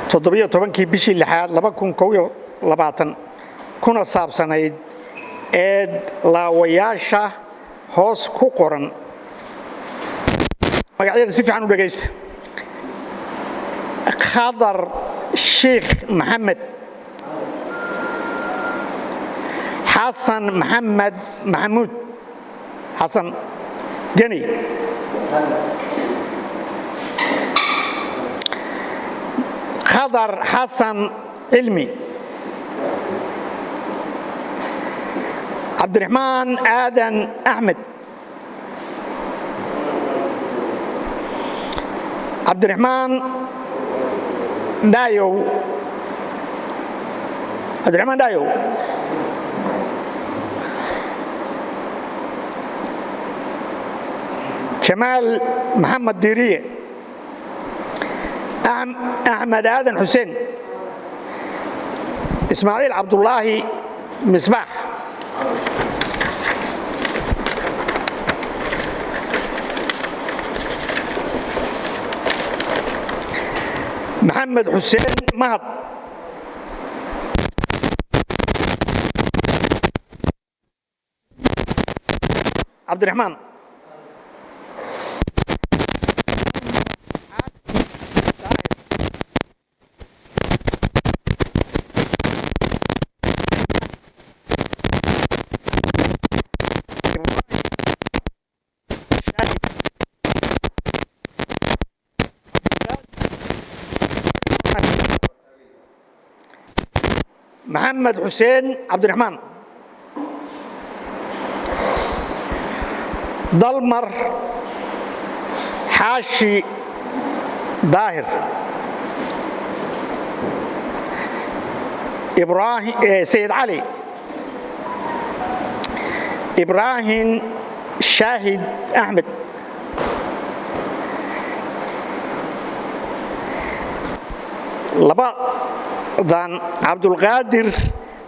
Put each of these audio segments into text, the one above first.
17-kii bishii lixaad 2021, kuna saabsanayd eed laawayaasha hoos ku qoran. Magacyada si fiican u dhegaysta: Khadar Sheikh Maxamed, Xasan Maxamed Maxamuud, Xasan Geni, Khadar Xasan Cilmi, Cabdiraxmaan Aadan Axmed, Cabdiraxmaan Dhaayow, Cabdiraxmaan Dhaayow, Jamaal Maxamed Diiriye, Axmed Aadan Xuseen, Ismaaciil Cabdulaahi Misbaax. Maxamed Xuseen Mahad, Cabdiraxmaan, Maxamed Xuseen Cabdiraxmaan, Dalmar Xaashi Daahir, Sayid Cali, Ibraahim Shaahid Axmed, labadan Cabdulqaadir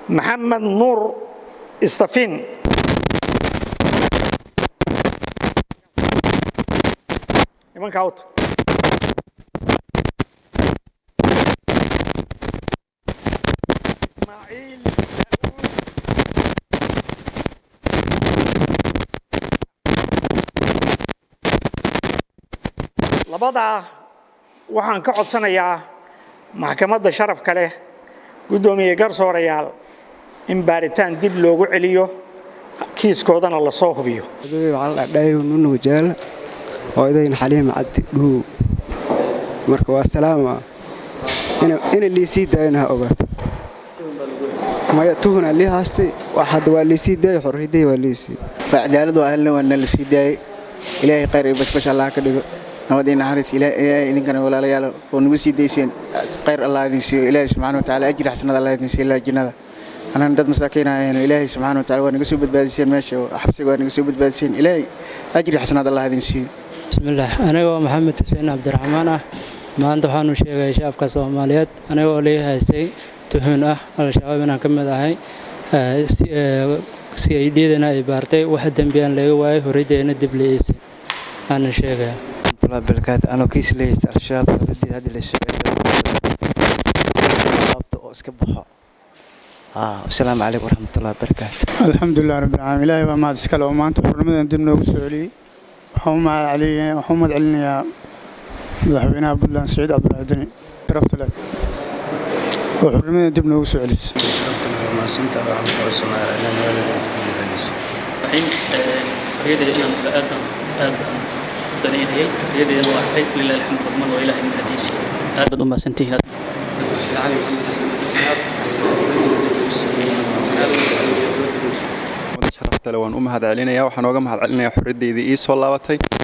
Maxamed Nuur Istafin, nimanka wata. Ismaaciil Daa'uud. Labadaa waxaan ka codsanayaa maxkamadda sharafka leh, guddoomiye garsoorayaal, in baaritaan dib loogu celiyo kiiskoodana lasoo hubiyo. Nunu jeela hooyadayn Xaliima Cabdi Dhuuw. Marka waa salaama ina liisii daayana ha ogaato. Maya, tuhuna lii haastay, hadda waa liisii daayay, xorriyadday waa liisii. Cadaalad waa helna, waa nala sii daayay. Ilaahay khayr iyo bashbash Allah ka dhigo, nabad iyo naxariis. Ilaahay idinkana, walaalayaal, oo nagu sii dayseen, khayr Allah idin siiyo. Ilaahay subxaana wa tacaala ajri xasanad Allah idin siiyo ilaa jannada. Anaan dad masaakiin ahayno, Ilaahay subxaana wa tacaala waa naga soo badbaadiseen meesha oo xabsiga waa naga soo badbaadiseen. Ilaahay ajri xasanaad Allah idin siiyo. Bismillaah, anigoo Maxamed Xuseen Cabdiraxmaan ah, maanta waxaanu sheegay shacabka Soomaaliyeed anigoo lii haystay tuhun ah Al-Shabaab inaan ka mid ahay, si ay diidana ay baartay, wax dembi aan laga waayay, horideena dib la iisay aana sheegaya. Barakaatu. Anoo kiis leeyay Al-Shabaab, xorriyadda hadda la soo laabto oo iska baxo. Asalaamu calaykum waraxmatullahi wabarakaatu. Alxamdulilah rabbil caalamiin, Ilaahay baa mahad iskale oo maanta xurnimadan dib noogu soo celiyey. Waxaan u mahad celinayaa madaxweynaha Puntland Siciid Cabdulaahi Deni sharafta leh oo xurnimadan dib noogu soo celisay. Xorriyaddeeda inaan helo aad baan aad baan u danaynayay. Xorriyaddeeda waa arkay, falilahi alxamdu walman, waa Ilaahay mahadiisi. Aad baad u mahadsantihiin. Sharafta leh waan u mahad celinaya, waxaan ooga mahad celinayaa xorriyaddeydii ii soo laabatay.